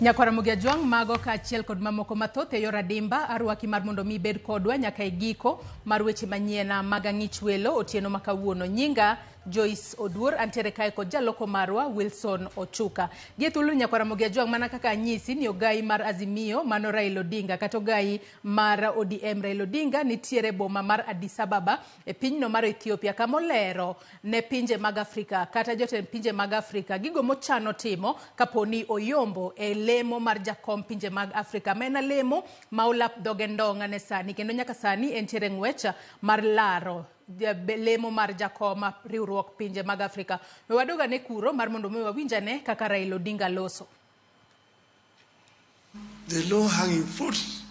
Nyakwara Ramogi Ajwang' mago kaachiel kod mamoko mathoth e yor adimba arwaki mar mondo mi ibed kodwa nyaka e giko mar weche manyien mag ang'ich welo otieno ma kawuono. Nyinga Joyce Oduor, antiere kae kod jaloko marwa Wilson Ochuka. Gi e thuolo nyakwara Ramogi Ajwang' mana kaka anyisi ni ogai mar Azimio mano Raila Odinga kata ogai mar ODM Raila Odinga nitiere boma mar Addis Ababa e pinyno mar Ethiopia kama olero ne pinje mag Afrika kata jotend pinje mag Afrika gigo mochano timo kaponi oyombo e lemo mar jakom pinje mag Afrika ma en lemo ma olap dhoge ndong' ne sani kendo nyaka sani entiere ng'wech mar laro lemo mar jakom riwruok pinje mag Afrika. We wadog ane kuro mar mondo mi wawinj ane kaka Raila Odinga loso. The low hanging fruits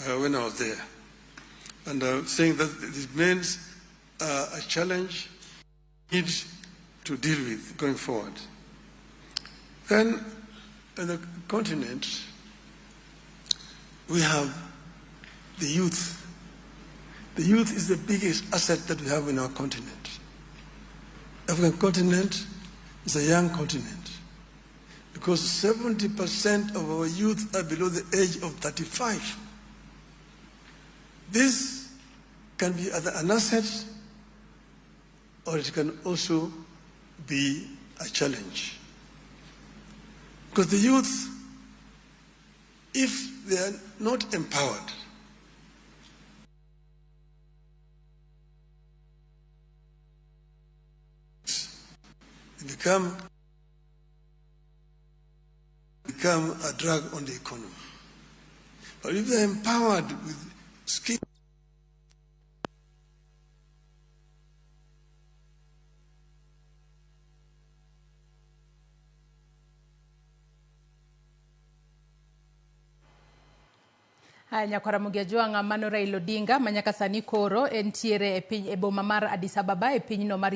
when I was there. And saying that it remains a challenge need to deal with going forward. Then, in the continent, we have the youth. The youth is the biggest asset that we have in our continent. African continent is a young continent because 70% of our youth are below the age of 35. This can be either an asset or it can also be a challenge. Because the youth, if they are not empowered, they become a drag on the economy. But if they're empowered with skills, Haya, nyakwara Ramogi Ajwang' mano Raila Odinga ma nyaka sani koro entiere e piny e boma mar Addis Ababa e pinyno mar